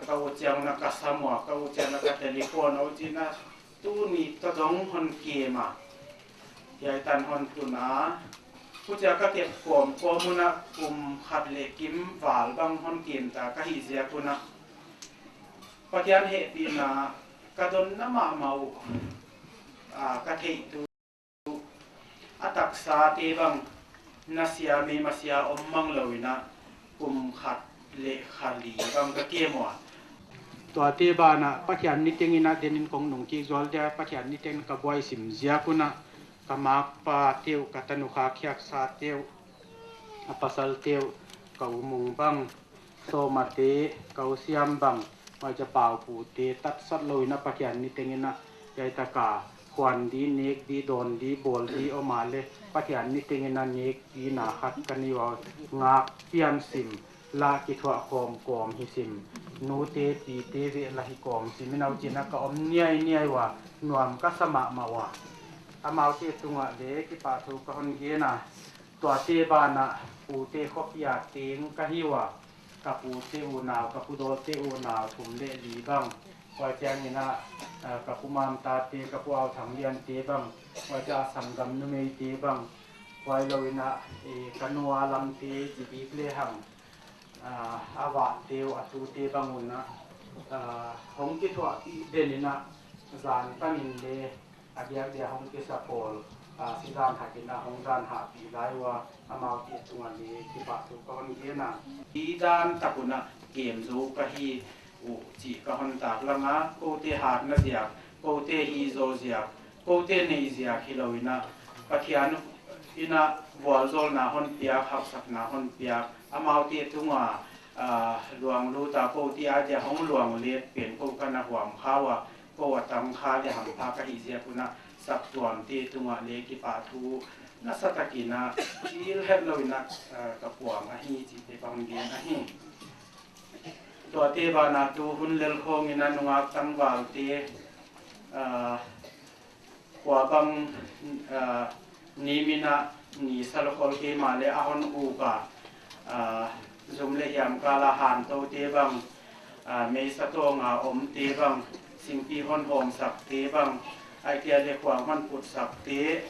Ka ut chiang un ka sam ua, ka ut chiang un ka telephone ua, huchiin tuni tawdong hon kem a. Hiai tan hon tun a. Huchia ka kep kawmkawm un kum khat leh kim val bang hon kem ta ka hih ziak un, Pathian hehpihna ka donna mahmah uh, a, ka theih tu a taksate bang nasia, mei masia om mang lou in a, kum khat leh kha li bang ka kem ua. Tuate banah Pathian ni tengin a denin kong nung kik zual dia, Pathian ni tengin ka buai sim ziak un a, ka makpate uh, ka tanu kha khiaksate uh, a pasalte uh, ka u Mung bang, Sawmate, ka u Siam bang, huaiziak Paupute, tatsat lou in a Pathian ni tengin a, hiai taka khuan di, nek di, dawn di, bawl di om a leh, Pathian ni tengin a nek di na khat ka nei ua, ngak pian sim, la kithuah khawm kawm hi sim, nute pite veh la hi kawm sim, i nau chin a ka om niainiai ua, nuam ka sa mahmah ua. Amaute tungah leh kipahthu ka hon gen a, tuate banah pute khopi a teng ka hi ua, ka pute unau, ka pu Dawlte unau thum leh li bang. Huai chiangin a, a, ka pu Mamtate, ka pu Authang Liante bang, huaiziak a sanggam numeite bang, huai lou in a, e, ka nu a lamte, chibik lehang, a, a vahte uh, a tute bang un a, a, hong kithuahpih den in a, zan tanin leh, a diakdiak hong kisa pawl, a, sizan hakin a hong zan hahpih lai ua, amaute tungah leh kipahthu ka hon gen a. Hi dan tak un a kem zou ka hi uh chih ka hon taklang a, koute hatna ziak, koute hihzaw ziak, koute neih ziak hilou in a, Pathian in a vualzawlna hon piak, haksatna hon piak, amaute tunga, a, luang lut a, koute adia hong luang let pen kou ka na huam kha ua, kou a tang kha leh hampha ka hih ziak un a, saptuamte tungah leh kipahthu nasa takin a, chil hetlou in a, a, ka puang ahi chihte ka hon gen ahi. Tuate banah tu hun lel khawng in a nungak tangvalte, a, kua bang, a, ni min a ni sa lou khol kei mahleh a hon uk a, a, zum leh hiam kal a hantoute bang, a, meisa tawng a omte bang, singpi hon hawmsakte bang, ahihkeileh khuang hon putsakte,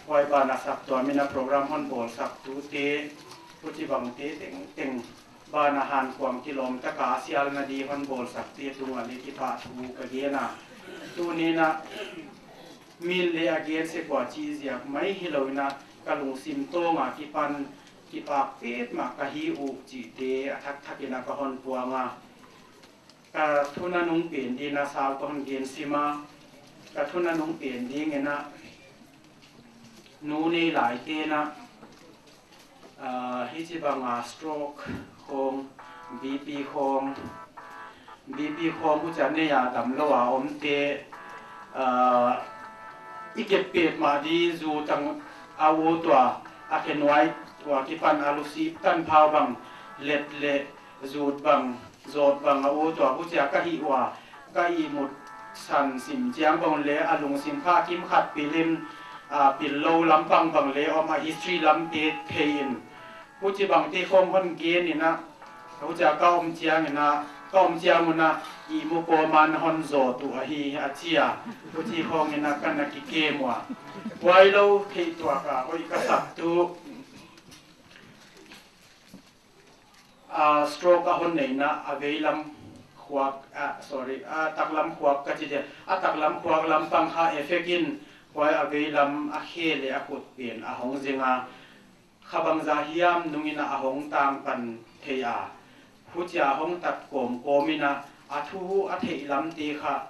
huai banah saptuam in a program hon bawlsak tute, huchibangte tengteng banah hankuang kilawm taka sialna di hon bawlsakte tungah leh kipahthu ka gen a. Tuni'n a, min leh a gen sek ua chih ziak mai hilou in a, ka lungsim tawng a kipan kipak petmah ka hi uh chihte a thakthak in a ka hon puang a. Ka thunanung pen ding in a sau ka hon gen sim a, ka thunanung pen ding in a, nu nei laite'n a, a, hichibang a stroke khawng, B P khawng, B P khawng huchia nei a damlou a omte, a, i kep petmah di, zut tang a ut ua, a khe nuai ua kipan a lusip tanphau bang, let leh zut bang, zawt bang a ut ua, huchia ka hih ua, ka ihmut san sim chiang bang leh a lungsim kha kimkhat pil in, a, pil lou lampang bang leh om a, history lamte thei in. Huchibangte khawng hon gen in a, huchia ka om chiang in a, ka om chiang un a, ihmu kawm a na hon zawt uh ahi a chi a. Huchi khawng in a ka na kikem ua. Huailou theih tuak a hoih ka sak tu. A, stroke a hon nei in a, a veilam khuak, a, sorry, a taklam khuak ka chi dia. A taklam khuak lampang kha effect in, huai a veilam a khe leh a khut pen a hong zeng a. Kha bangzah hiam nung in a hong tang pan thei a. Huchia hong tat kawmkawm in a, a thu a theih lamte kha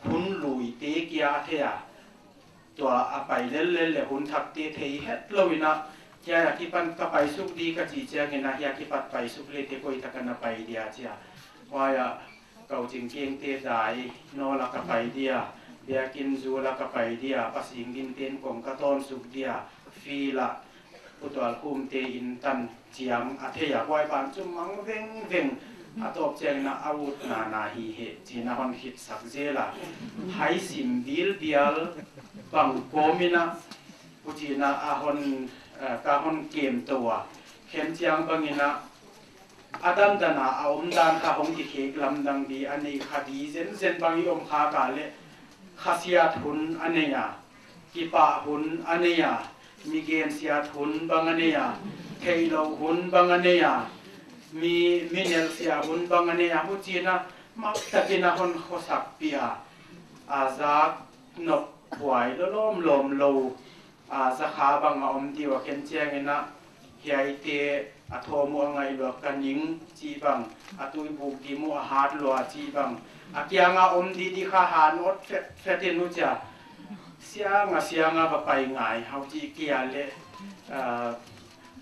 hun luite kia a thei a. Tua a pai lellel leh hun thakte thei hetlou in a, hiai a kipan ka pai suk di ka chih chiang in a, hiai a kipat pai suk leh te koi tak a na pai dia chia. Huai a, Kau Ching Kiangte dai nawl a ka pai dia, biakin zul a ka pai dia, Pa Sing Gin te'n kong ka tawn suk dia, field a Pu Tual Khumte inn tan chiang a thei a, huai ban chu mang vengveng a, tawp chiang in a ut nana hi hi chi in a hon khitsak zel a. Hai sim bilbial bang kawm in a, huchi in a hon, eh, ka hon kem tou a. Khen chiang bang in a, a dandan a a omdan kha hong kikhek lamdang di a nei kha di zenzen bang i om khak a leh, khasiat hun a nei a, kipah hun a nei a, mi gensiat hun bang a nei a, theihlouh hun bang a nei a, mi, mi nelhsiah hun bang a nei a, huchi in a Mak takin a hon khosakpih a, a zak nop huai lawmlawm lou, a zakha bang a om di ua, khenkhat chiangin a hiaite a thawm uh a ngaih lua ka ning chih bang, a tuibuk dim uh a hat lua chih bang, a kianga om di di kha han ot fet fet in uh chia. Siang a siang a va pai ngai, hau chih kia le, ah,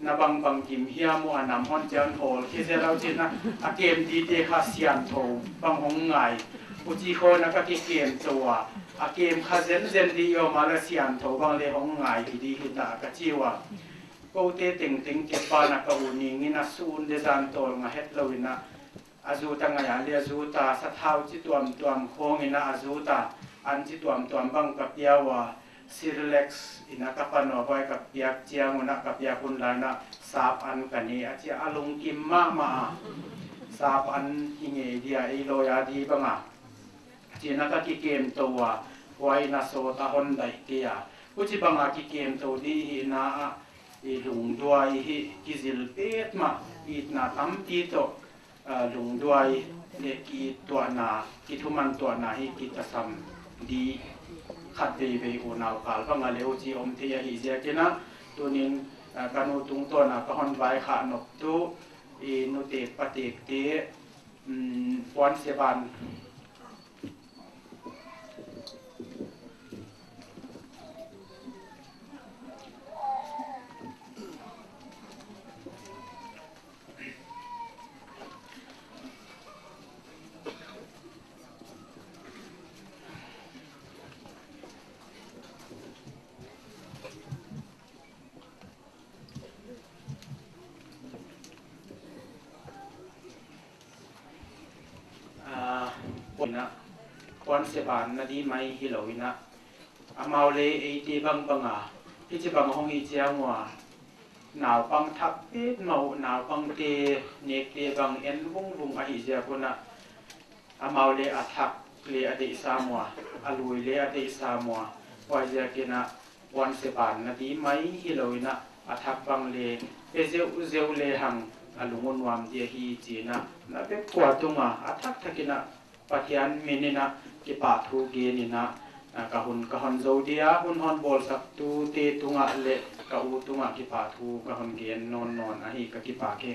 na bangbang kim hiam uh a nam hon chiang hol khe zel lou chihna, a kem dite kha siangthou bang hong ngai. Huchi khawng a ka kikem tou a, a kem kha zenzen di om a la siangthou bang le hong ngai hi di hi ta ka chi ua. Koute tengteng ke pa na ka u ning in a sun le zan tawlnga het lou in a, a zut a ngaih a le a zut a, sathau chi tuamtuam khawng in a a zut a, an chi tuamtuam bang ka pia ua, Cerelac in a ka pan ua, huai ka piak chiang un a, ka piak hun lai in a sap an ka ne a chi a, a lungkim mahmah a. Sap an hi ngei dia, ei lawia di bang a. Chihna ka kikem tou a, huai in a sawt a hon daih kei a. Huchi bang a kikem tou di hihna a, i lungduai hi kizil petmah, itna tampi toh, ah, lungduai le kituahna, kithuman tuahna hi kitasam di khatveivei unau kal bang a le huchi om thei ahih ziakin a, tunin, ah, ka nu tungtawn a ka hon vaikhak nop tu, i nutek patekte, mm, Puanseban Ah, Puanseban na di mai hilou in a, amau le eite bangbang a, hichibang hong hih chiang ua, naupang thak petmah uh, naupangte nekte bang en vungvung ahih ziak un a, amau le a thak le a deih sam ua, a lui le a deih sam ua, huaiziakin a, Puanseban na di mai hilou in a, a thak bang le pe zeuhzeuh le hang a lung uh nuam di ahi chi in a, na bek kua tung a, a thakthak in a, Pathian min in a kipahthu gen in a, ah, ka hun ka hon zou dia, hun hon bawlsaktute tung a le ka u tung a kipahthu ka hon gen nawnnawn ahi, ka kipak e.